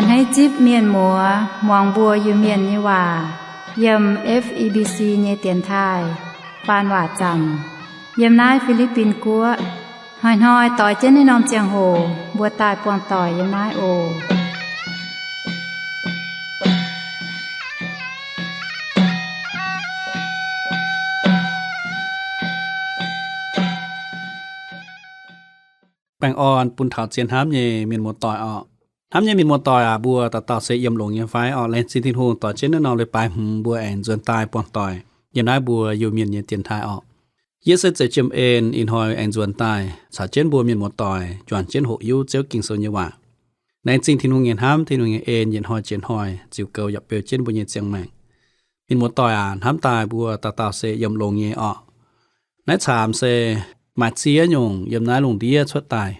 Hneiv zipv mienh muoz muangx mbuo Iu-Mienh nyei waac yiem F E B C nyei dienx taaih faan waac zanc yiem naaiv Fi^li^bin Guoqv. Hnoi-hnoi doix jienv naaiv norm ziangh hoc mbuo daaih buangh doic yiem naaiv oc. Baengh orn bun taux zien hnamv nyei mienh muoz-doic orqc. Hnamv nyei mienh muoz-doic aac, mbuo dauh dauh se yiem longx nyei fai orqc? Laengz zingh Tin-Hungh doix jienv naaiv norm leiz-baaix hmz mbuo aengx nzuonx daaih buangh doic yiem naaiv mbuo Iu-Mienh nyei dienx taaih orqc. Yie se Zeiv Jiem En, ih hnoi aengx nzuonx daaih caux jienv mbuo mienh muoz-doic juangc jienv hoqc hiuv Ziouv Ging-Sou nyei waac. Laengz zingh Tin-Hungh nyei hnamv, Tin-Hungh nyei en yietc hnoi jiex hnoi ziux goux yaac beu jienv mbuo nyei ziangh maengc. Mienh muoz-doic aac, hnamv daaih mbuo dauh dauh se yiem longx nyei orqc. Naaiv caamx se maaih ziex nyungc yiem naaiv lungh ndiev cuotv daaih.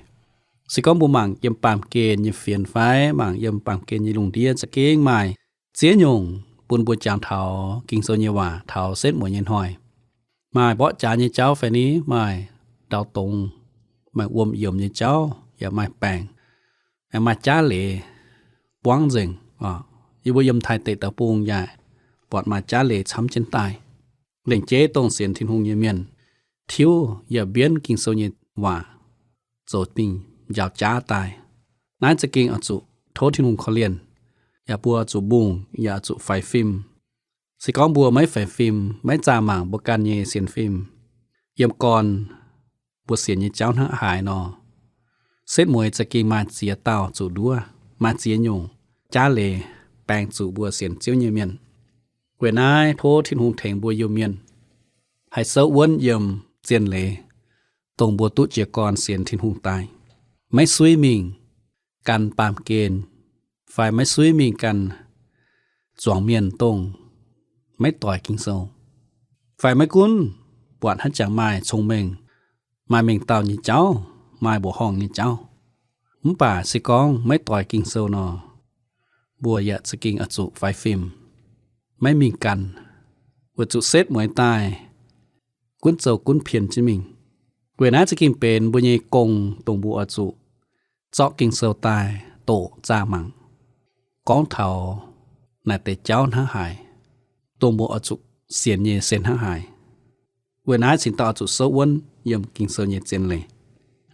Se gorngv mbuo mangc yiem baamh gen nyei fienx fai mangc yiem baamh gen nyei lungh ndiev za'gengh maaih ziex nyungc bun mbuo jangx taux Ging-Sou nyei waac taux setv mueiz nyei hnoi. Maaih mborqv jaax nyei jauv fai ni, maaih ndau dongz, maaih wuom yiemx nyei jauv, yaac maaih baengc, maaih jaav leiz buangv nzengc. Yie mbuo yiem Taiv deic-bung yaac buatc maaih jaav leiz camv jienv daaih. Lengc jeiv dongh sienx Tin-Hungh nyei mienh tiuv yaac mbienv Ging-Sou nyei waac zoux dingc njaaux jaav daaih. Naaiv za'gengh oix zuqc tov Tin-Hungh korv-lienh, yaac mbuo zuqc mbungh, yaac zuqc faix fim. Se gorngv mbuo maiv faix fim, maiv zaah mangc mbuo ganh nyei sienx fim, yiem gorn mbuo sienx nyei jauv hnangv haaix nor, setv mueiz za'gengh maaih ziex dauh zuqc nduov, maaih ziex nyungc jaav leiz baeng zuqc mbuo sienx Ziouv nyei mienh. Weic naaiv tov Tin-Hungh tengx mbuo Iu-Mienh haih souv wuonv yiem zien leiz, dongh mbuo duqv jiez gorn sienx Tin-Hungh daaih, maiv suiv mingh gan baamh gen fai maiv suiv mingh gan zuangx mienh dongh maiv doix Ging-Sou, fai maiv gunv buatc hnangv jangx maaih cong-mengh, maaih mengh dauh nyei jauv, maaih mbuoqc horngh nyei jauv, mv baac se gorngv maiv doix Ging-Sou nor, mbuo yaac za'gengh oix zuqc faix fim, maiv mingh gan, weic zuqc setv mueiz daaih gunv zoux gunv pien jienv mingh. Weic naaiv za'gengh benx mbuo nyei gong dongh mbuo oix zuqc zorqv Ging-Sou daaih doqc zaah mangc, gorngv taux naaic deix jauv hnangv haaix, dongh mbuo oix zuqc sienx nyei se hnangv haaix. Weic naaiv cingx daaih oix zuqc souv wuonv yiem Ging-Sou nyei zien leiz.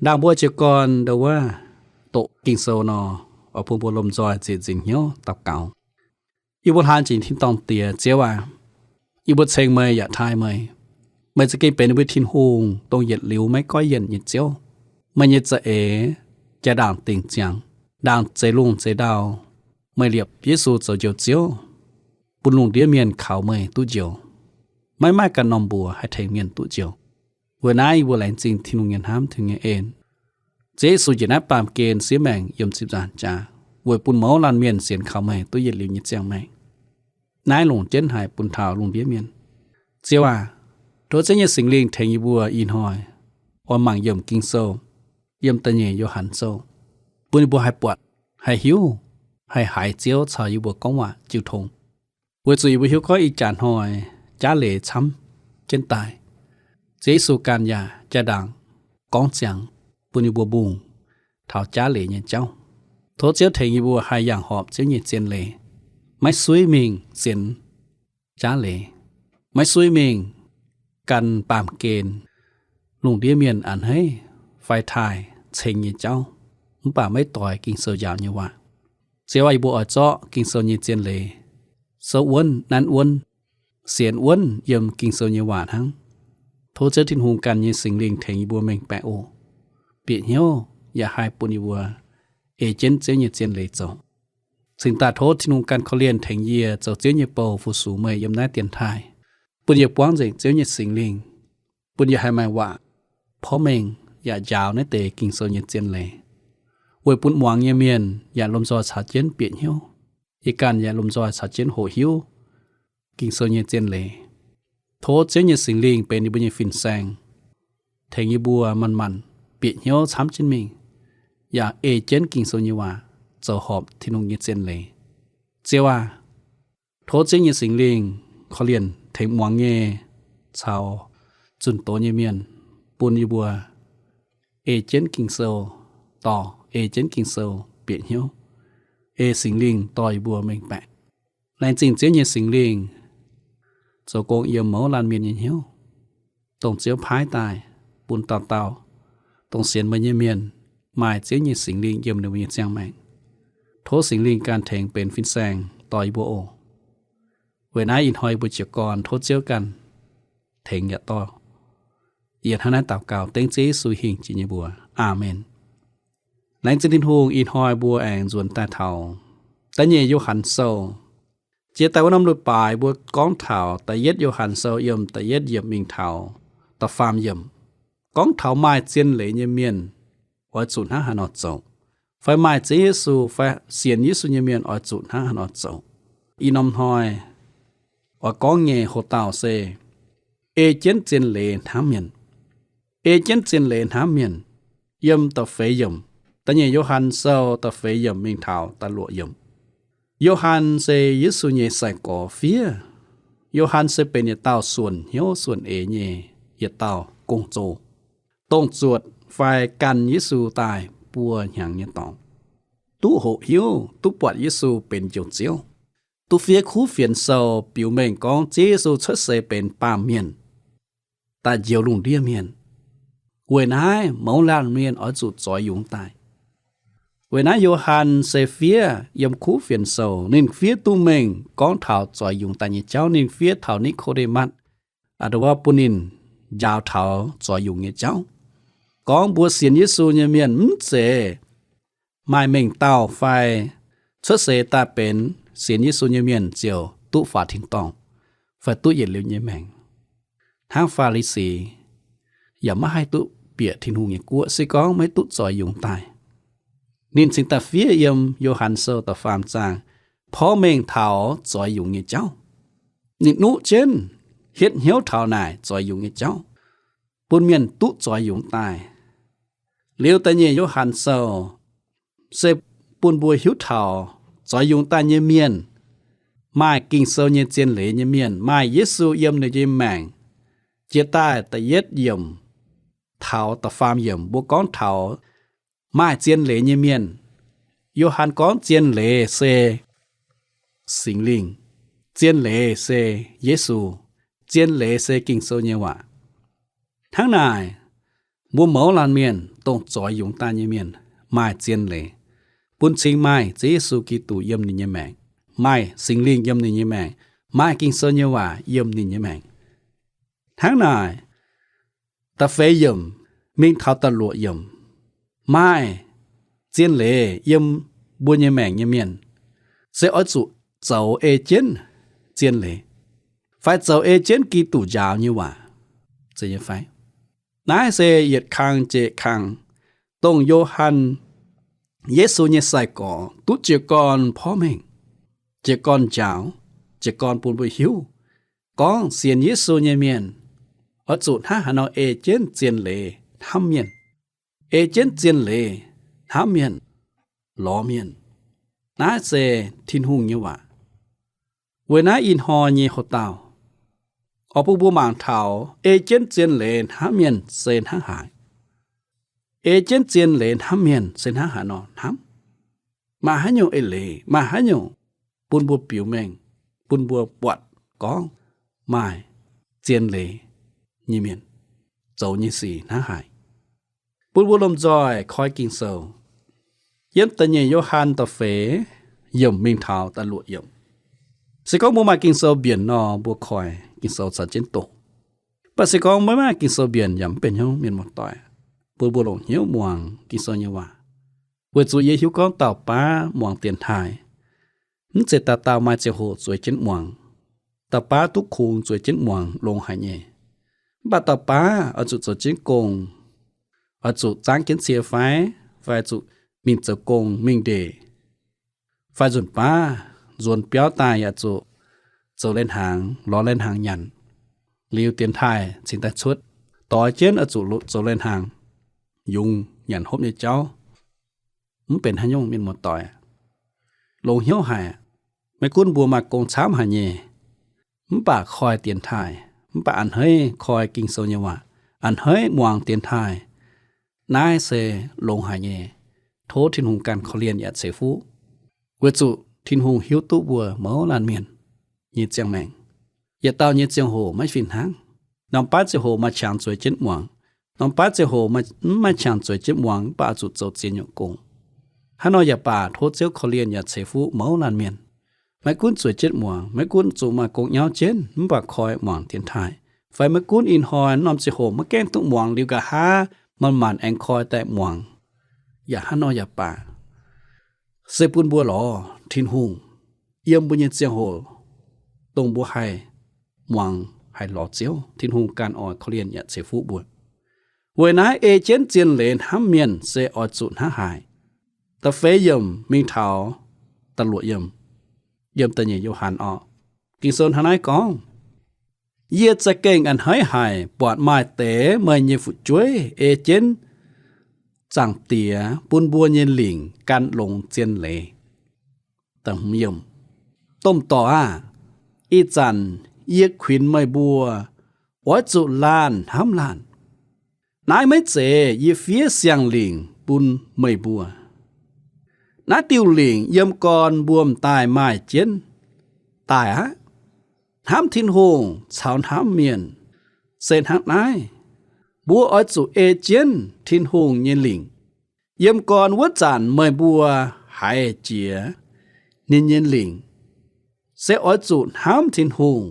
Ndaangc mbuo jiez gorn ndau wuov doqc Ging-Sou nor, oix bun mbuo lomh nzoih ziec nzingc hnyouv daux gaux. Yie mbuo hlaang jiex tin-dorngh Diex, Ziouv aac, yie mbuo ceng meih yaac taaih meih. Meih za'gengh benx ninh mbuo Tin-Hungh, dongh yietc liuz maiv goiv yienc nyei Ziouv. Meih nyei za'eix jaa-ndaangc dingc ziangx, ndaangc zeix lungh zeix ndau, meih liepc Yesu zoux Njoux Ziouv, bun lungh ndiev mienh kaux meih duqv njoux. Maiv maaih ganh norm mbuox haih tengx mienh duqv njoux. Weic naaiv yie mbuo laengz zingh Tin-Hungh nyei hnamv, Tin-Hungh nyei en. Ziouv Yesu njiec naaiv baamh gen siev maengc yiem ziepc nzaangc jaax, weic bun mouz laanh mienh sienx kaux meih duqv yietc liuz nyei ziangh maengc. Naaiv longc jienv haic bun taux lungh ndiev mienh. Ziouv aac, tov Ziouv nyei Singx Lingh tengx yie mbuo ih hnoi oix mangc yiemc Ging-Sou, yiem da'nyeic Yo^han Sou, bun yie mbuo haih buatc, haih hiuv, haih haiz Ziouv caux yie mbuo gorngv waac jiu tong. Weic zuqc yie mbuo hiuv gorngv ih jaax hnoi jaav leiz camv jienv daaih, Ziouv Yesu ganh yaac jaa-ndaangc gorngv ziangx bun yie mbuo mbungh taux jaav leiz nyei jauv. Tov Ziouv tengx yie mbuo haih yangh horpc Ziouv nyei zien leiz, maiv suiv mingh sienx jaav leiz, maiv suiv mingh gan baamh gen lungh ndiev mienh a'hneiv fai taaih ceng nyei jauv, mv baac maiv doix Ging-Sou njaaux nyei waac. Ziouv aac, yie mbuo oix zorqv Ging-Sou nyei zien leiz souv wuonv, nanv wuonv, sienx wuonv yiem Ging-Sou nyei waac hnangv. Tov Ziouv Tin-Hungh ganh nyei Singx Lingh tengx yie mbuo mengh baeqc oc. Bieqc hnyouv yaac haih bun yie mbuo ei jienv Ziouv nyei zien leiz zoux. Cingx daaih tov Tin-Hungh ganh korv-lienh tengx yie zoux Ziouv nyei bou fu-sux meih yiem naaiv dienx taaih, bun yie buangv nzengc Ziouv nyei Singx Lingh, bun yie haih maaih waac porv mengh yaac njaaux naaiv deix Ging-Sou nyei zien leiz, weic bun muangx nyei mienh yaac lomh nzoih caux jienv bieqc hnyouv. Yie ganh yaac lomh nzoih caux jienv hoqc hiuv Ging-Sou nyei zien leiz. Tov Ziouv nyei Singx Lingh benx yie mbuo nyei fin-saeng, tengx yie mbuo manc-manc bieqc hnyouv camv jienv mingh, yaac ei jienv Ging-Sou nyei waac zoux horpc Tin-Hungh nyei zien leiz. Ziouv aac, tov Ziouv nyei Singx Lingh korv-lienh tengx muangx nyei caux zunh doz nyei mienh, bun yie mbuo ei jienv Ging-Sou dorh, ei jienv Ging-Sou bieqc hnyouv, ei Singx Lingh dorh yie mbuo mengh baeqc. Laengz zingh Ziouv nyei Singx Lingh zoux gong yiem mouz laanh mienh nyei hnyouv, dongh Ziouv paaiv daaih bun dauh dauh dongh sienx meih nyei mienh maaih Ziouv nyei Singx Lingh yiem ninh mbuo nyei ziangh maengc. Tov Singx Lingh ganh tengx benx fin-saeng dorh yie mbuo oc. Weic naaiv ih hnoi yie mbuo jiez gorn tov Ziouv ganh tengx yaac dorh. Yie hnangv naaiv daux gaux dengv Ziouv Yesu hingh jiex nyei mbuox. Aamen. Laengz zingh Tin-Hungh, ih hnoi mbuo aengx nzuonx daaih taux da'nyeic Yo^han Sou. Jiex daaih wuov norm leiz-baaix mbuo gorngv taux da'yietv Yo^han Sou yiem da'yietv yiemc mingh taux da'faam yiemc, gorngv taux maaih zien leiz nyei mienh oix zuqc hnangv haaix nor zoux, fai maaih Ziouv Yesu fai sienx Yesu nyei mienh oix zuqc hnangv haaix nor zoux. Ih norm hnoi oix gorngv nyei hoc-dauh se ei jienv zien leiz hnamv mienh. Ei jienv zien leiz hnamv mienh. Yiem da'feix yiemc, da'nyeic Yo^han Sou da'feix yiemc mingh taux da'luoqc yiemc. Yo^han se Yesu nyei sai-gorx fiev. Yo^han se benx yietc dauh suonc hnyouv suonc eix nyei yietc dauh gong-zoh, dongh zuotc fai gan Yesu daaih buo hnyangx nyei dorngx, duqv hoqc hiuv, duqv buatc Yesu benx Njoux Ziouv, duqv fiev kuv fienx sou biux mengh gorngv Ziouv Yesu cuotv seix benx baamh mienh, daaih njoux lungh ndiev mienh. Weic naaiv mouz laanh mienh oix zuqc zoix yungz daaih. Weic naaiv Yo^han se fiev yiem kuv fienx sou, ninh fiev duqv mengh gorngv taux zoix yungz daaih nyei jauv. Ninh fiev taux Ni^ko^nde^matv, a'nda wuov bun ninh njaaux taux zoix yungz nyei jauv, gorngv mbuo sienx Yesu nyei mienh mv zeiz maaih mengh dauh fai cuotv seix daaih benx sienx Yesu nyei mienh ziouc duqv faaux tin-dorngh fai duqv yietc liuz nyei maengc. Hnangv Faa^li^si yaac maiv haih duqv bieqc Tin-Hungh nyei guoqv se gorngv maiv duqv zoix yungz daaih. Ninh cingx daaih fiev yiem Yo^han Sou da'faam zaang porv mengh taux zoix yungz nyei jauv. Ninh nuqv jienv hietv hnyouv taux naaic zoix yungz nyei jauv, bun mienh duqv zoix yungz daaih. Liuz da'nyeic Yo^han Sou se bun mbuo hiuv taux zoix yungz daaih nyei mienh maaih Ging-Sou nyei zien leiz nyei mienh, maaih Yesu yiem ninh nyei maengc. Jiex daaih da'yietv yiemc taux da'faam yiemc mbuo gorngv taux maaih zien leiz nyei mienh. Yo^han gorngv zien leiz se Singx Lingh, zien leiz se Yesu, zien leiz se Ging-Sou nyei waac. Hnangv naaic, mbuo mouz laanh mienh dongh zoix yungz daaih nyei mienh maaih zien leiz, bun cingx maaih Ziouv Yesu Giduc yiem ninh nyei maengc, maaih Singx Lingh yiem ninh nyei maengc, maaih Ging-Sou nyei waac yiem ninh nyei maengc. Hnangv naaic, da'feix yiemc mingh taux da'luoqc yiemc, maaih zien leiz yiem mbuo nyei maengc nyei mienh se oix zuqc zoux ei jienv zien leiz, fai zoux ei jienv Giduc njaaux nyei waac, zeiz nyei fai? Naaiv se yietc kang jiex kang, dongh Yo^han, Yesu nyei sai-gorx, duqv jiez gorn porv mengh, jiez gorn njaaux, jiez gorn bun mbuo hiuv, gorngv sienx Yesu nyei mienh oix zuqc hnangv haaix nor ei jienv zien leiz hnamv mienh, ei jienv zien leiz hnamv mienh, lorz mienh. Naaiv se Tin-Hungh nyei waac. Weic naaiv ih hnoi nyei hoc-dauh, oix bun mbuo mangc taux ei jienv zien leiz hnamv mienh se hnangv haaix. Ei jienv zien leiz hnamv mienh se hnangv haaix nor hnamv. Maaih haaix nyungc eix leiz, maaih haaix nyungc bun mbuo biux mengh, bun mbuo buatc gorngv maaih zien leiz nyei mienh zoux nyei sic hnangv haaix? Bun mbuo lomh nzoih koi Ging-Sou. Yiem da'nyeic Yo^han da'feix yiemc mingh taux da'luoqc yiemc. Se gorngv mbuo maaih Ging-Sou mbienc nor, mbuo koi Ging-Sou caux jienv doqc. Mv baac se gorngv maiv maaih Ging-Sou mbienc yaac mv benx haaix nyungc, mienh muoz-doic. Bun mbuo longc hnyouv muangx Ging-Sou nyei waac. Weic zuqc yie hiuv gorngv dauh baav muangx dienx taaih, mv zeiz dauh dauh maaih ziangh hoc zueiz jienv muangx. Dauh baav duqv kungx zueiz jienv muangx longx haic nyei. Mv baac dauh baav oix zuqc zoux jienv gong, oix zuqc zaangv jienv cie fai, fai zuqc mingh zoux gong mingh ndeic, fai nzunc baav nzuonx biauv daaih yaac zuqc zoux lai-hnaangx, lorz lai-hnaangx nyanc, liuz dienx taaih cingx daaih cuotv, doix jienv oix zuqc zoux lai-hnaangx, yungz nyanc hopv nyei jauv. Mv benx haaix nyungc, mienh muoz-doic. Longx hnyouv haic. Maiv gunv mbuo maaih gong camv haic nyei, mv baac koi dienx taaih, mv baac a'hneiv koi Ging-Sou nyei waac, a'hneiv muangx dienx taaih, naaiv se longx haic nyei. Tov Tin-Hungh ganh korv-lienh yaac ceix fuqv. Weic zuqc Tin-Hungh hiuv duqv mbuo mouz laanh mienh nyei ziangh maengc. Yietc dauh nyei ziangh hoc maiv fih hnangv. Norm baav ziangh hoc maaih qangx zueiz jienv muangx. Norm baav ziangh hoc maiv maaih qangx zueiz jienv muangx, mv baac zuqc zoux ziex nyungc gong. Hnangv nor yaac baac tov Ziouv korv-lienh yaac ceix fuqv mouz laanh mienh. Maiv gunv zueiz jienv muangx, maiv gunv zuqc maaih gong nyauv jienv, mv baac koi muangx dienx taaih, fai maiv gunv ih hnoi norm ziangh hoc maiv gaengh duqv muangx liuz, nqa'haav manc-manc aengx koi daaih muangx, yaac hnangv nor yaac baac, se bun mbuo lorz Tin-Hungh yiem mbuo nyei ziangh hoc, dongh mbuo haih muangx, haih lorz Ziouv. Tin-Hungh ganh oix korv-lienh yaac ceix fuqv mbuo. Weic naaiv ei jienv zien leiz hnamv mienh se oix zuqc hnangv haaix? Da'feix yiemc mingh taux da'luoqc yiemc, yiem da'nyeic Yo^han orqc. Ging-Sou hnangv naaiv gorngv, Yie za'gengh a'hneiv haic buatc maaih deix meih nyei fu'jueiv ei jienv Zaangc Diex bun mbuo nyei lingc gan longx zien leiz. Domh dorc aah! Ih zanc yie kuinx meih mbuo oix zuqc laanh hnamv laanh. Naaiv maiv zeiz yie fiev siang-lingc bun meih mbuo. Naaiv diuh lingc yiem gorn mbuo m'daaih maaih jienv daaih aqv. Hnamv Tin-Hungh caux hnamv mienh se hnangv naaiv. Mbuo oix zuqc ei jienv Tin-Hungh nyei lingc. Yiem gorn wuov zanc meih mbuo haiz jiex ninh nyei lingc, se oix zuqc hnamv Tin-Hungh.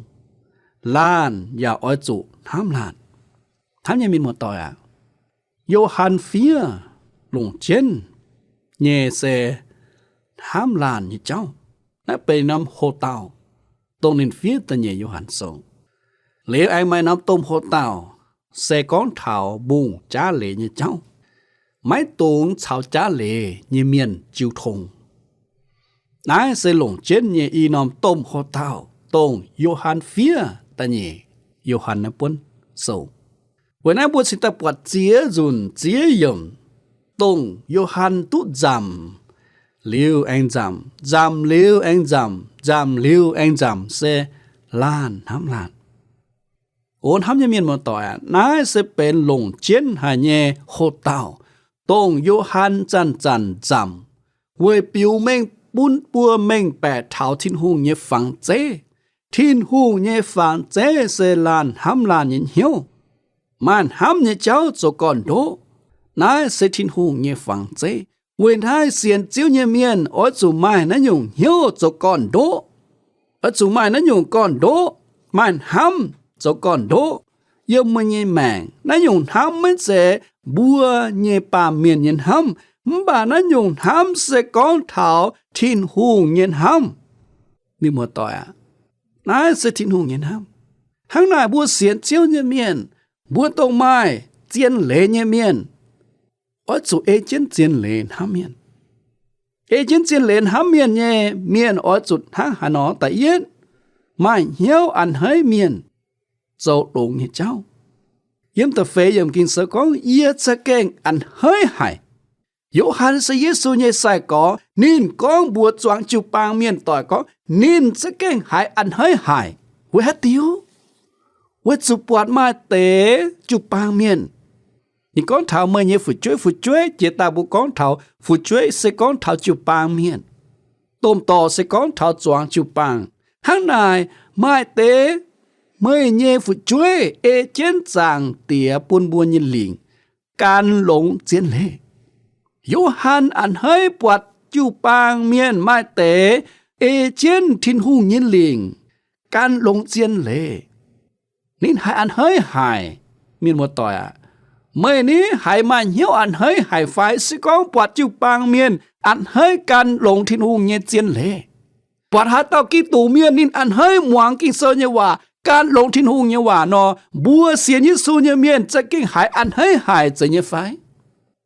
Laanh yaac oix zuqc hnamv laanh. Hnamv nyei mienh muoz-doic aac, Yo^han fiev longc jienv nyei se hnamv laanh nyei jauv. Naaiv benx norm ho dauh, dongh ninh fiev da'nyeic Yo^han Sou. Liuz aengx maaih norm domh ho dauh se gorngv taux mbungh jaav leiz nyei jauv, maiv dungx caux jaav leiz nyei mienh jiu tong. Naaiv se longc jienv nyei i norm domh ho dauh, dongh Yo^han fiev da'nyeic Yo^han naaiv buonv sou. Weic naaiv mbuo cingx daaih buatc ziex nzunc ziex yiemc, dongh Yo^han duqv nzamc liuz aengx nzamc, nzamc liuz aengx nzamc, nzamc liuz aengx nzamc se laanh hnamv laanh. O hnamv nyei mienh muoz-doic aac, naaiv se benx longc jienv haic nyei ho dauh, dongh Yo^han zanc-zanc nzamc weic biux mengh bun mbuo mengh baeqc taux Tin-Hungh nyei fangx zeiv. Tin-Hungh nyei fangx zeiv se laanh hnamv laanh nyei hnyouv. Maaih hnamv nyei jauv zoux gorn-ndoqv. Naaiv se Tin-Hungh nyei fangx zeiv. Weic naaiv sienx Ziouv nyei mienh oix zuqc maaih naaiv nyungc hnyouv zoux gorn-ndoqv. Oix zuqc maaih naaiv nyungc gorn-ndoqv, maaih hnamv zoux gorn-ndoqv yiem meih nyei maengc. Naaiv nyungc hnamv maiv zeiz mbuo nyei baamh mienh nyei hnamv, mv baac naaiv nyungc hnamv se gorngv taux Tin-Hungh nyei hnamv. Mienh muoz-doic aac, naaiv se Tin-Hungh nyei hnamv. Hnangv naaic mbuo sienx Ziouv nyei mienh, mbuo dongh maaih zien leiz nyei mienh, oix zuqc ei jienv zien leiz hnamv mienh. Ei jienv zien leiz hnamv mienh nyei mienh oix zuqc hnangv haaix nor? Da'yietv, maaih hnyouv a'hneiv mienh zoux longx nyei jauv. Yiem da'feix yiemc Ging-Sou gorngv, Yie za'gengh a'hneiv haic. Yo^han se Yesu nyei sai-gorx. Ninh gorngv mbuox zuangx jiu-baang mienh doic gorngv ninh za'gengh haiz a'hneiv haic. Weic haaix diuc? Weic zuqc buatc maaih deix jiu-baang mienh, ninh gorngv taux meih nyei fu'jueiv, fu'jueiv, jiex daaih mbuo gorngv taux fu'jueiv se gorngv taux jiu-baang mienh. Domh dorc se gorngv taux zuangx jiu-baang. Hnangv naaic, maaih deix meih nyei fu'jueiv ei jienv Zaangc Diex bun mbuo nyei lingc gan longx zien leiz. Yo^han a'hneiv buatc jiu-baang mienh maaih deix ei jienv Tin-Hungh nyei lingc gan longx zien leiz. Ninh haiz a'hneiv haic. Mienh muoz-doic aac, meih ni haiz maaih hnyouv a'hneiv haic fai? Se gorngv buatc jiu-baang mienh a'hneiv gan longx Tin-Hungh nyei zien leiz. Buatc haaix dauh Giduc mienh ninh a'hneiv muangx Ging-Sou nyei waac, gan longx Tin-Hungh nyei waac nor, mbuo sienx Yesu nyei mienh za'gengh haiz a'hneiv haic zeiz nyei fai?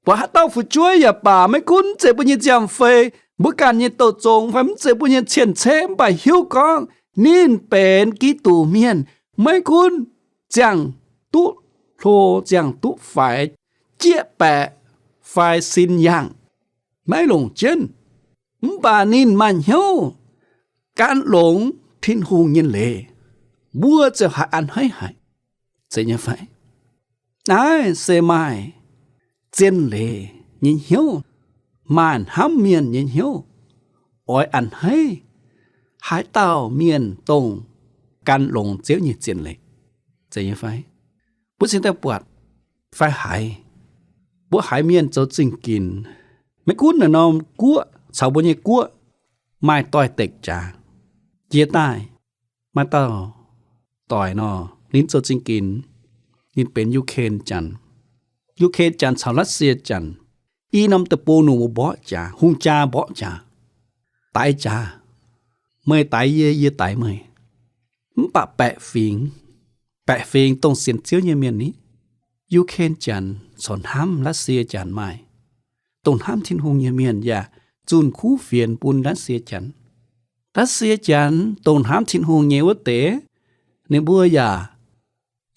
Buatc haaix dauh fu'jueiv yaac baac, maiv gunv mv zeiz mbuo nyei nziaamv-fei, mbuo ganh nyei douh zong fai mv zeiz mbuo nyei cien-ceqv, mv baac hiuv gorngv ninh benx Giduc mienh, maiv gunv ziangh duqv hlo, ziangh duqv faix, jieqv baeqc fai sin yangh, maiv longc jienv, mv baac ninh maaih hnyouv gan longx Tin-Hungh nyei leiz, mbuo ziouc haiz a'hneiv haic, zeiz nyei fai? Naaiv se maaih zien leiz nyei hnyouv, maaih hnamv mienh nyei hnyouv, oix a'hneiv haaix dauh mienh dongh gan longx Ziouv nyei zien leiz. Zeiz nyei fai? Mbuo cingx daaih buatc fai haiz, mbuo haiz mienh zoux zingh ginx, maiv gunv naaiv norm guoqv caux mbuo nyei guoqv maaih doix-dekc jaax. Jiex daaih maaih dauh doic nor, ninh zoux zingh ginx, ninh benx Yu^ken Janx. Yu^ken Janx caux Laatv^sie Janx, i norm deic-bung nungx mbuo mborqv jaax, hungh jaa mborqv jaax, daix jaax. Meih daix yie, yie daix meih. Mv baac baeqc fingx, baeqc fingx dongh sienx Ziouv nyei mienh ni, Yu^ken Janx corc hnamv Laatv^sie Janx maaih. Dongh hnamv Tin-Hungh nyei mienh yaac zunh kuv fienx bun Laatv^sie Janx. Laatv^sie Janx dongh hnamv Tin-Hungh nyei wuov deix, ninh mbuo yaac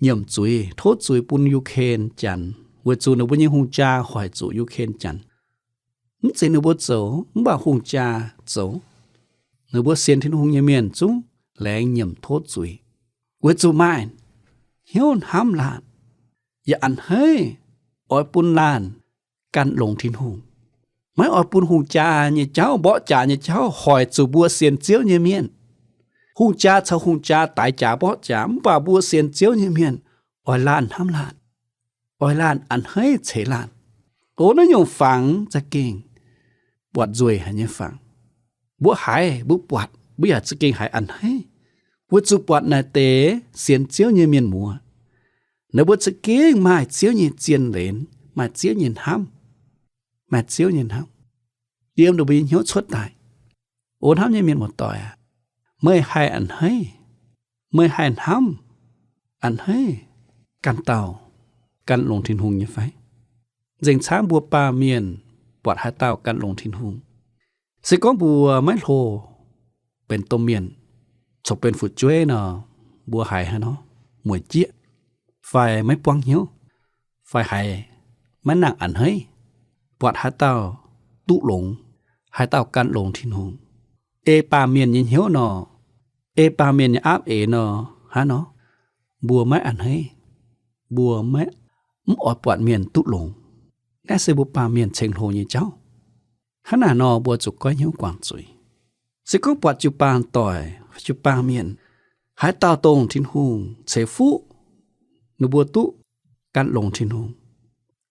nyiemc zuiz, tov zuiz bun Yu^ken Janx, weic zuqc ninh mbuo nyei hungh jaa hoic zuqc Yu^ken Janx. Mv zeiz ninh mbuo zoux, mv baac hungh jaa zoux. Ninh mbuo sienx Tin-Hungh nyei mienh zungv laengz nyiemc tov zuiz, weic zuqc maaih hnyouv hnamv laanh, yaac a'hneiv oix bun laanh gan longx Tin-Hungh. Maiv oix bun hungh jaa nyei jauv, mborqv jaax nyei jauv hoic zuqc mbuo sienx Ziouv nyei mienh. Hungh jaa caux hungh jaa daix jaax mborqv jaax, mv baac mbuo sienx Ziouv nyei mienh oix laanh hnamv laanh, oix laanh a'hneiv ceix laanh. O, naaiv nyungc fangx za'gengh buatc nzueic haic nyei fangx. Mbuo haiz, mbuo buatc, mbuo yaac za'gengh haiz a'hneiv, weic zuqc buatc naaic deix sienx Ziouv nyei mienh muoz, ninh mbuo za'gengh maaih Ziouv nyei zien leiz, maaih Ziouv nyei hnamv, maaih Ziouv nyei hnamv yiem ninh mbuo nyei hnyouv cuotv daaih. O hnamv nyei mienh muoz-doic aac, meih haih a'hneiv, meih haih hnamv a'hneiv ganh dauh gan longx Tin-Hungh nyei fai? Nzengc camv mbuo baamh mienh buatc haaix dauh gan longx Tin-Hungh? Se gorngv mbuo maiv hlo benx domh mienh, corc benx fu'jueiv nor, mbuo haiz haaix nor, mueic jieqv, fai maiv buangv hnyouv, fai haiz maiv nangc a'hneiv buatc haaix dauh duqv longx, haaix dauh gan longx Tin-Hungh. Ei baamh mienh nyei hnyouv nor, ei baamh mienh nyei aapv eix nor, hnangv nor, mbuo maiv a'hneiv, mbuo maiv, mv oix buatc mienh duqv longx. Naaiv se mbuo baamh mienh ceng-hlo nyei jauv. Hnangv naaic nor, mbuo zuqc goiv hnyouv guangc zuiz. Se gorngv buatc jiu-baang doic, jiu-baang mienh, haaix dauh dongh Tin-Hungh ceix fuqv, ninh mbuo duqv gan longx Tin-Hungh,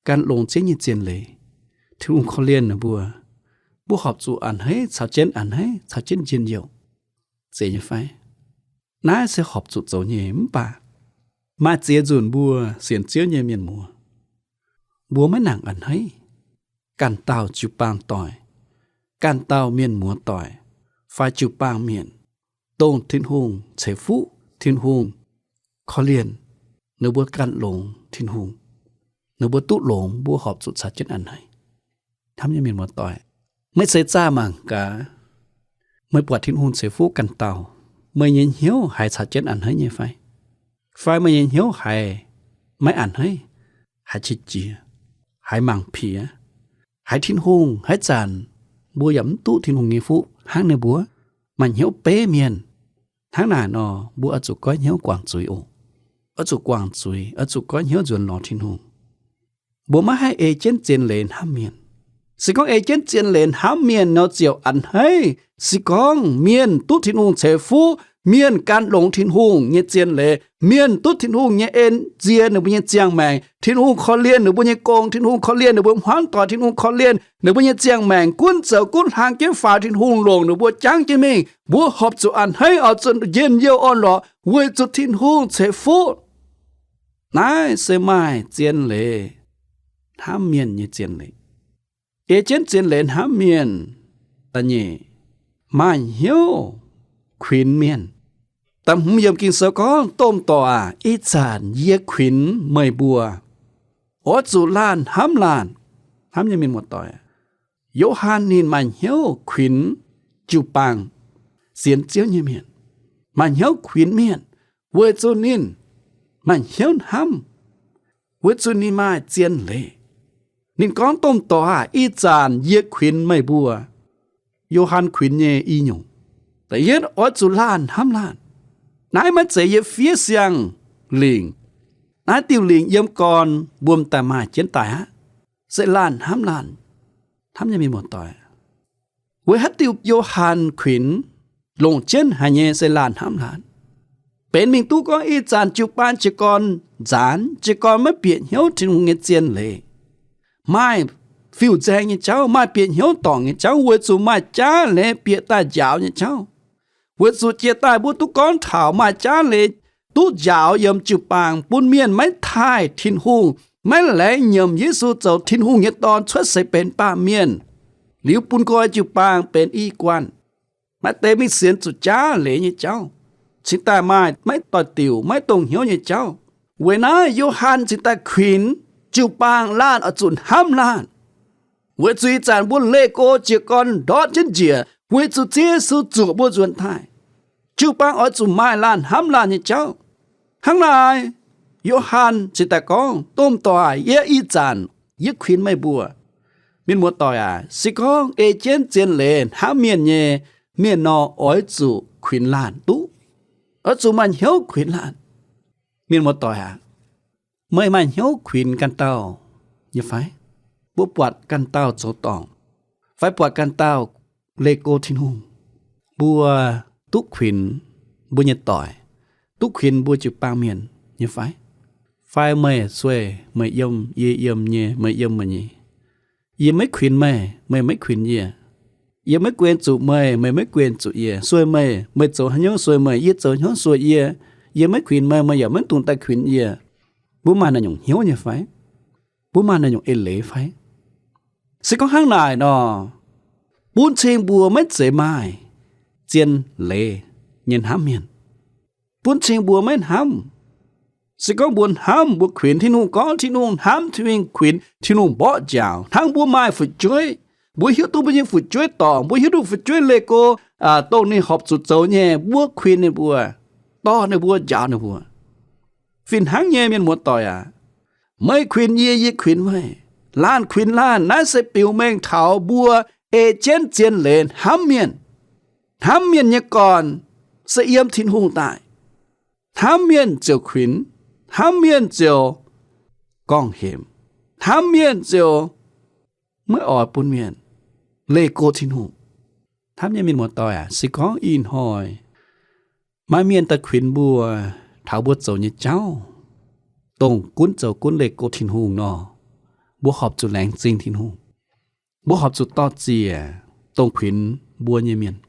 gan longx Ziouv nyei zien leiz, Tin-Hungh korv-lienh ninh mbuo, mbuo horpc zuqc a'hneiv caux jienv a'hneiv, caux jienv njien-youh, zeiz nyei fai? Naaiv se horpc zuqc zoux nyei. Mv baac maaih ziex nzunc mbuo sienx Ziouv nyei mienh muoz, mbuo maiv nangc a'hneiv ganh dauh jiu-baang doic, ganh dauh mienh muoz doic, fai jiu-baang mienh, dongh Tin-Hungh ceix fuqv, Tin-Hungh korv-lienh, ninh mbuo gan longx Tin-Hungh, ninh mbuo duqv longx, mbuo horpc zuqc caux jienv a'hneiv. Hnamv nyei mienh muoz-doic, meih seix zaah mangc gaax, meih buatc Tin-Hungh ceix fuqv ganh dauh, meih nyei hnyouv haiz caux jienv a'hneiv nyei fai? Fai meih nyei hnyouv haiz maiv a'hneiv, haiz qiex jiez, haiz mangc piex, haiz Tin-Hungh haaix zanc mbuo yaac mv duqv Tin-Hungh nyei fuqv hnangv ninh mbuo, maaih hnyouv beiv mienh. Hnangv naaic nor, mbuo oix zuqc goiv hnyouv guangc zuiz oc. Oix zuqc guangc zuiz, oix zuqc goiv hnyouv nzuonx lorz Tin-Hungh. Mbuo maiv haih ei jienv zien leiz hnamv mienh. Se gorngv ei jienv zien leiz hnamv mienh nor, ziouc a'hneiv. Se gorngv mienh duqv Tin-Hungh ceix fuqv, mienh gan longx Tin-Hungh nyei zien leiz, mienh duqv Tin-Hungh nyei en nzie ninh mbuo nyei ziangh maengc, Tin-Hungh korv-lienh ninh mbuo nyei gong, Tin-Hungh korv-lienh ninh mbuo hmuangv doic, Tin-Hungh korv-lienh ninh mbuo nyei ziangh maengc, gunv zoux gunv hlang jienv faaux, Tin-Hungh longc ninh mbuo jangv jienv mingh, mbuo horpc zuqc a'hneiv, oix zuqc njien-youh orn-lorqc weic zuqc Tin-Hungh ceix fuqv. Naaiv se maaih zien leiz hnamv mienh nyei zien leiz. Ei jienv zien leiz hnamv mienh. Da'nyeic, maaih hnyouv kuinx mienh. Da'hmz yiemc Ging-Sou gorngv, Domh dorc aac, ih zanc yie kuinx meih mbuo, oix zuqc laanh hnamv laanh. Hnamv nyei mienh muoz-doic, Yo^han ninh maaih hnyouv kuinx jiu-baang sienx Ziouv nyei mienh, maaih hnyouv kuinx mienh, weic zuqc ninh maaih hnyouv hnamv, weic zuqc ninh maaih zien leiz. Ninh gorngv, Domh dorc aac, ih zanc yie kuinx meih mbuo. Yo^han kuinx nyei i nyungc, da'yietv, oix zuqc laanh hnamv laanh. Naaiv maiv zeiz yie fiev siang-lingc. Naaiv diuh lingc yiem gorn wuom daaih maaih jienv daaih aqv. Se laanh hnamv laanh. Hnamv nyei mienh muoz-doic, Weic haaix diuc Yo^han kuinx longc jienv haic nyei se laanh hnamv laanh? Benx mingh duqv gorngv ih zanc jiu-baang jiez gorn nzaanx, jiez gorn maiv bieqc hnyouv Tin-Hungh nyei zien leiz, maaih fiuv-nzaeng nyei jauv, maaih bieqc hnyouv dorngc nyei jauv, weic zuqc maaih jaav leiz bieqc daaih njaaux nyei jauv. Weic zuqc jiex daaih mbuo duqv gorngv taux maaih jaav leiz duqv njaaux yiem jiu-baang bun mienh maiv taaih Tin-Hungh, maiv laengz nyiemc Yesu zoux Tin-Hungh nyei Dorn cuotv seix benx baamh mienh, liuz bun nqoi jiu-baang benx i guanh, maaih deix mingh sienx zuqc jaav leiz nyei jauv, cingx daaih maaih maiv doix-diuc, maiv dongh hnyouv nyei jauv. Weic naaiv Yo^han cingx daaih kuinx jiu-baang laanh oix zuqc hnamv laanh. Weic zuqc ih zanc mbuo leih go jiez gorn ndortv jienv njiec, weic zuqc Ziouv Yesu zuoqc mbuo nzuonx daaih. Jiu-baang oix zuqc maaih laanh hnamv laanh nyei jauv. Hnangv naaic, Yo^han cingx daaih gorngv, Domh doic, yie ih zanc yie kuinx meih mbuo. Mienh muoz-doic aac, se gorngv ei jienv zien leiz hnamv mienh nyei mienh nor, oix zuqc kuinx laanh duqv. Oix zuqc maaih hnyouv kuinx laanh. Mienh muoz-doic aac, meih maaih hnyouv kuinx ganh dauh nyei fai? Mbuo buatc ganh dauh zoux dorngc, fai buatc ganh dauh leih go Tin-Hungh, mbuo duqv kuinx mbuo nyei doic, duqv kuinx mbuo jiu-baang mienh nyei fai? Fai meih sueih meih yiem, yie yiem nyei, meih yiem meih nyei? Yie maiv kuinx meih, meih maiv kuinx yie. Yie maiv guen zuqc meih, meih maiv guen zuqc yie. Sueih meih, meih zoux haaix nyungc sueih meih, yie zoux haaix nyungc sueih yie. Yie maiv kuinx meih, meih yaac maiv dungx daaih kuinx yie. Mbuo maaih naaiv nyungc hnyouv nyei fai? Mbuo maaih naaiv nyungc eix leiz fai? Se gorngv hnangv naaic nor, bun cing mbuo maiv zeiz maaih zien leiz nyei hnamv mienh. Bun cing mbuo maiv hnamv. Se gorngv mbuo hnamv, mbuo kuinx Tin-Hungh, gorngv Tin-Hungh hnamv, Tin-Hungh kuinx, Tin-Hungh mborqv njaaux. Hnangv mbuo maaih fu'jueiv, mbuo hiuv duqv mbuo nyei fu'jueiv dorngc, mbuo hiuv duqv fu'jueiv leih go, dongh ninh horpc zuqc zoux nyei, mbuo kuinx ninh mbuo, dorh ninh mbuo, njaaux ninh mbuo. Fih hnangv nyei, mienh muoz-doic aac, meih kuinx yie, yie kuinx meih, laanh kuinx laanh, naaiv se biux mengh taux mbuo ei jienv zien leiz hnamv mienh. Hnamv mienh nyei gorn se yiem Tin-Hungh daaih. Hnamv mienh ziouc kuinx, hnamv mienh ziouc gorngv-hemx, hnamv mienh ziouc maiv oix bun mienh leih go Tin-Hungh. Hnamv nyei mienh muoz-doic aac, se gorngv ih hnoi maaih mienh daaih kuinx mbuo taux mbuo zoux nyei jauv, dongh gunv zoux gunv leih go Tin-Hungh nor, mbuo horpc zuqc laengz zingh Tin-Hungh. Mbuo horpc zuqc dor-ziec dongh kuinx mbuo nyei mienh.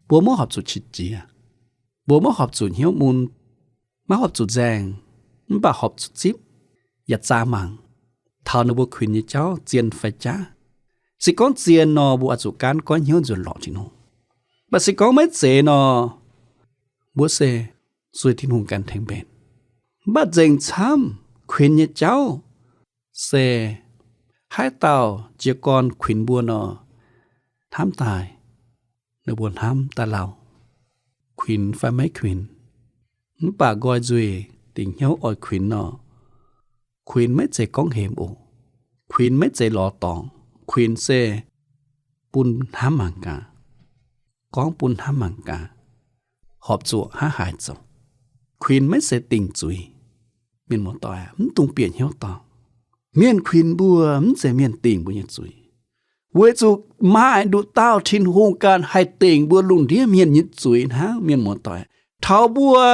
Mbuo maiv horpc zuqc qiex jiez. Mbuo maiv horpc zuqc hnyouv mun, maiv horpc zuqc nzaeng, mv baac horpc zuqc zipv yaac zaah mangc taux ninh mbuo kuinx nyei jauv zien fai jaav. Se gorngv zien nor, mbuo oix zuqc gaanv goiv hnyouv nzuonx lorz Tin-Hungh. Mv baac se gorngv maiv zeiz nor, mbuo se sueih Tin-Hungh ganh tengx mbenc. Mv baac nzengc camv kuinx nyei jauv se haaix dauh jiez gorn kuinx mbuo nor, hnamv daaih, ninh mbuo hnamv daaih lauh, kuinx fai maiv kuinx, mv baac nqoi nzuih dingc hnyouv oix kuinx nor, kuinx maiv zeiz gorngv hemx oc. Kuinx maiv zeiz lorz dorngx. Kuinx se bun hnamv mangc gaax, gorngv bun hnamv mangc gaax, horpc zuqc haaix haaix zoux. Kuinx maiv zeiz dingc zuiz. Mienh muoz-doic, mv dungx bieqc hnyouv dorngc. Mienh kuinx mbuo mv zeiz mienh dingc mbuo nyei zuiz, weic zuqc maaih nduqc dauh Tin-Hungh ganh haih dingc mbuo lungh ndiev mienh nyei zuiz hnangv. Mienh muoz-doic, taux mbuo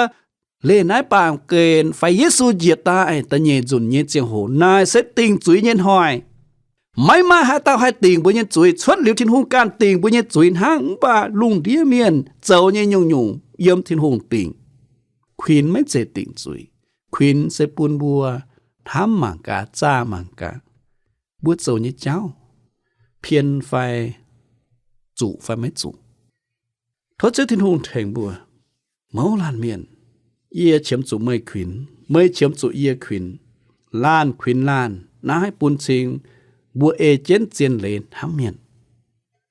leih naaiv baamh gen fai Yesu njiec daaih da'nyeic nzunc nyei ziangh hoc, naaic se dingc zuiz nyei hnoi. Maiv maaih haaix dauh haih dingc mbuo nyei zuiz cuotv liuz Tin-Hungh ganh dingc mbuo nyei zuiz hnangv. Mv baac lungh ndiev mienh zoux nyei nyungc-nyungc yiem Tin-Hungh dingc. Kuinx maiv zeiz dingc zuiz. Kuinx se bun mbuo hnamv mangc gaax, zaah mangc gaax, mbuo zoux nyei jauv pien fai zuqc fai maiv zuqc. Tov Ziouv Tin-Hungh tengx mbuo. Mouz laanh mienh, yie qiemx zuqc meih kuinx, meih qiemx zuqc yie kuinx. Laanh kuinx laanh, naaiv bun cing mbuo ei jienv zien leiz hnamv mienh.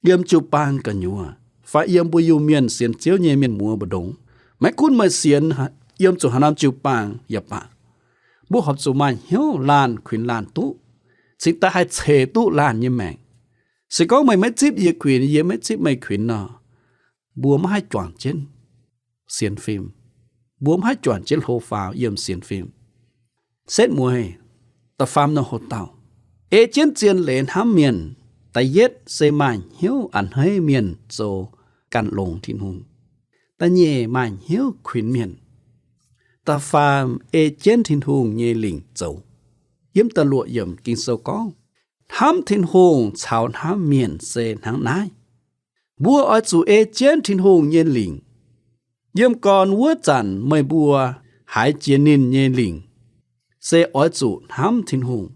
Yiem jiu-baang gu'nyuoz fai yiem mbuo Iu-Mienh sienx Ziouv nyei mienh muoz mbu'ndongx, maiv gunv meih sienx yiem zuqc haaix norm jiu-baang yaac baac, mbuo horpc zuqc maaih hnyouv laanh kuinx laanh duqv, cingx daaih haih ceix duqv laanh nyei maengc. Se gorngv meih maiv zipv yie kuinx, yie maiv zipv meih kuinx nor, mbuo maiv haih juangc jienv sienx fim. Mbuo maiv haih juangc jienv hlo faaux yiem sienx fim. Setv mueiz, da'faam norm hoc-dauh, ei jienv zien leiz hnamv mienh. Da'yietv se maaih hnyouv a'hneiv mienh zoux gan longx Tin-Hungh. Da'nyeic maaih hnyouv kuinx mienh. Da'faam ei jienv Tin-Hungh nyei lingc zoux. Yiem da'luoqc yiemc Ging-Sou gorngv, hnamv Tin-Hungh caux hnamv mienh se hnangv naaiv. Mbuo oix zuqc ei jienv Tin-Hungh nyei lingc. Yiem gorn wuov zanc meih mbuo haiz jiex ninh nyei lingc, se oix zuqc hnamv Tin-Hungh,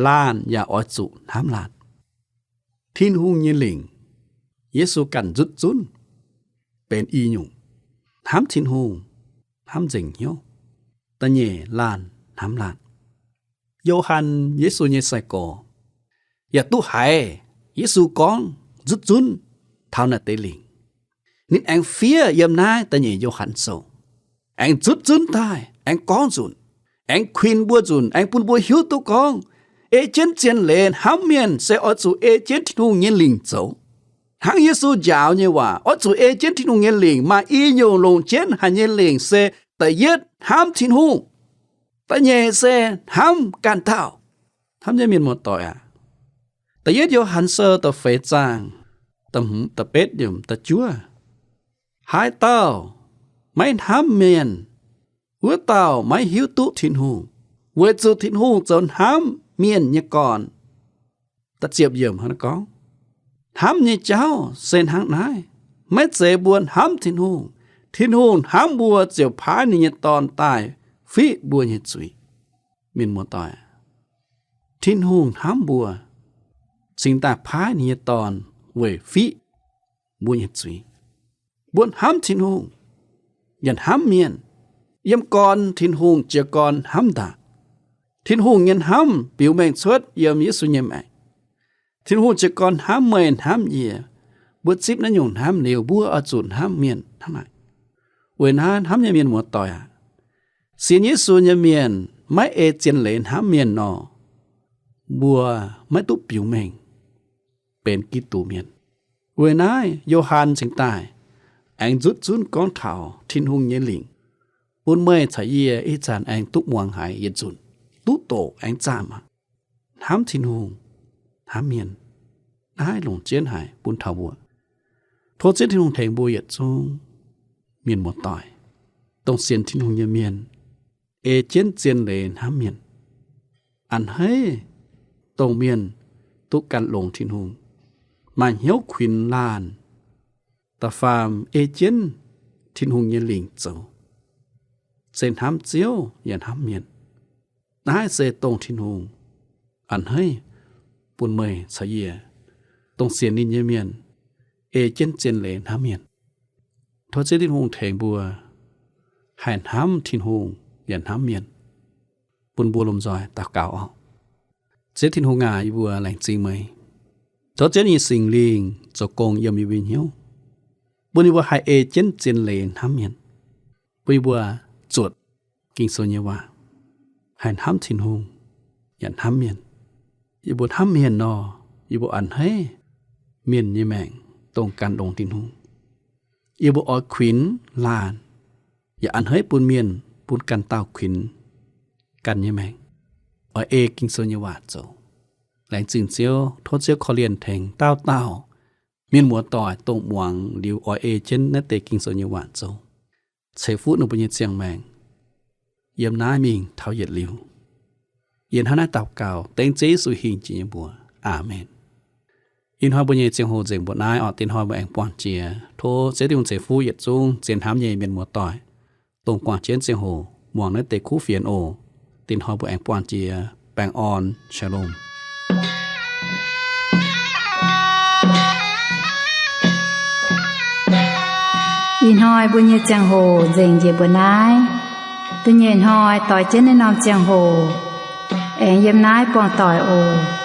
laanh yaac oix zuqc hnamv laanh. Tin-Hungh nyei lingc, Yesu ganh nzutv zunv benx i nyungc. Hnamv Tin-Hungh, hnamv nzengc hnyouv. Da'nyeic laanh hnamv laanh. Yo^han, Yesu nyei sai-gorx, yaac duqv haiz Yesu gorngv nzutv zunv taux naaiv deix lingc. Ninh aengx fiev yiem naaiv da'nyeic Yo^han Sou, aengx nzutv zunv daaih, aengx gorngv nzunc, aengx kuinx mbuo nzunc, aengx bun mbuo hiuv duqv gorngv, ei jienv zien leiz hnamv mienh se oix zuqc ei jienv Tin-Hungh nyei lingc zoux. Hnangv Yesu njaaux nyei waac, oix zuqc ei jienv Tin-Hungh nyei lingc. Maaih i nyungc longc jienv haic nyei lingc se, da'yietv hnamv Tin-Hungh, da'nyeic se hnamv ganh dauh. Hnamv nyei mienh muoz-doic aac, da'yietv Yo^han Sou da'feix zaang, da'hmz, da'betv, da'juov, haaix dauh maiv hnamv mienh, wuov dauh maiv hiuv duqv Tin-Hungh, weic zuqc Tin-Hungh zoux hnamv mienh nyei gorn. Da'ziepc yiemc hnangv naaiv gorngv, hnamv nyei jauv se hnangv naaiv, maiv zeiz mbuo hnamv Tin-Hungh. Tin-Hungh hnamv mbuo ziouc paaiv ninh nyei Dorn daaih fiqv mbuo nyei zuiz. Mienh muoz-doic, Tin-Hungh hnamv mbuo, cingx daaih paaiv ninh nyei Dorn weic fiqv mbuo nyei zuiz. Mbuo hnamv Tin-Hungh yaac hnamv mienh. Yiem gorn Tin-Hungh jiez gorn hnamv ndaangc. Tin-Hungh nyei hnamv biux mengh cuotv yiem Yesu nyei maengc. Tin-Hungh jiez gorn hnamv meih hnamv yie. Mbuo zipv naaiv nyungc hnamv liuz, mbuo oix zuqc hnamv mienh hnangv naaic. Weic naaiv, hnamv nyei mienh muoz-doic aac, sienx Yesu nyei mienh maiv ei zien leiz hnamv mienh nor, mbuo maiv duqv biux mengh benx Giduc mienh. Weic naaiv Yo^han cingx daaih aengx nzutv zunv gorngv taux Tin-Hungh nyei lingc, bun meih caux yie ih zanc aengx duqv muangx haiz yietc nzunc, duqv doqc aengx zaamh aqv. Hnamv Tin-Hungh, hnamv mienh, naaiv longc jienv haic bun taux mbuo. Tov Ziouv Tin-Hungh tengx mbuo yietc zungv mienh muoz-doic, dongh sienx Tin-Hungh nyei mienh, ei jienv zien leiz hnamv mienh. A'hneiv dongh mienh duqv gan longx Tin-Hungh, maaih hnyouv kuinx laanh. Da'faam ei jienv Tin-Hungh nyei lingc zoux, se hnamv Ziouv yaac hnamv mienh. Naaiv se dongh Tin-Hungh a'hneiv bun meih caux yie, dongh sienx ninh nyei mienh, ei jienv zien leiz hnamv mienh. Tov Ziouv Tin-Hungh tengx mbuo haih hnamv Tin-Hungh yaac hnamv mienh, bun mbuo lomh nzoih daux gaux oc. Ziouv Tin-Hungh aac, yie mbuo laengz zingh meih. Tov Ziouv nyei Singx Lingh zoux gong yiem yie mbuo hnyouv, bun yie mbuo haih ei jienv zien leiz hnamv mienh, bun yie mbuo zuotc Ging-Sou nyei waac, haih hnamv Tin-Hungh yaac hnamv mienh. Yie mbuo hnamv mienh nor, yie mbuo a'hneiv mienh nyei maengc dongh gan longx Tin-Hungh. Yie mbuo oix kuinx laanh, yaac a'hneiv bun mienh, bun ganh dauh kuinx ganh nyei maengc, oix ei Ging-Sou nyei waac zoux. Laengz zingh Ziouv, tov Ziouv korv-lienh tengx dauh dauh mienh muoz-doic dongh muangx liuz oix ei jienv naaiv deix Ging-Sou nyei waac zoux, ceix fuqv ninh mbuo nyei ziangh maengc yiem naaiv mingh taux yietc liuz. Yie hnangv naaiv daux gaux dengv Ziouv Yesu hingh jiex nyei mbuox. Aamen. Ih hnoi mbuo nyei ziangh hoc nzengc mbuoqc naaiv oc. Dinh hnoi mbuo aengx buangh jiex. Tov Ziouv Tin-Hungh ceix fuqv yietc zungv zien hnamv nyei mienh muoz-doic, dongh buangh jienv ziangh hoc muangx naaiv deix kuv fienx oc. Dinh hnoi mbuo aengx buangh jiex. Baengh orn, Shalom. Ih hnoi mbuo nyei ziangh hoc nzengc njiec mbuo naaiv. Da'nyeic hnoi doix jienv naaiv norm ziangh hoc aengx yiem naaiv buangh doic oc.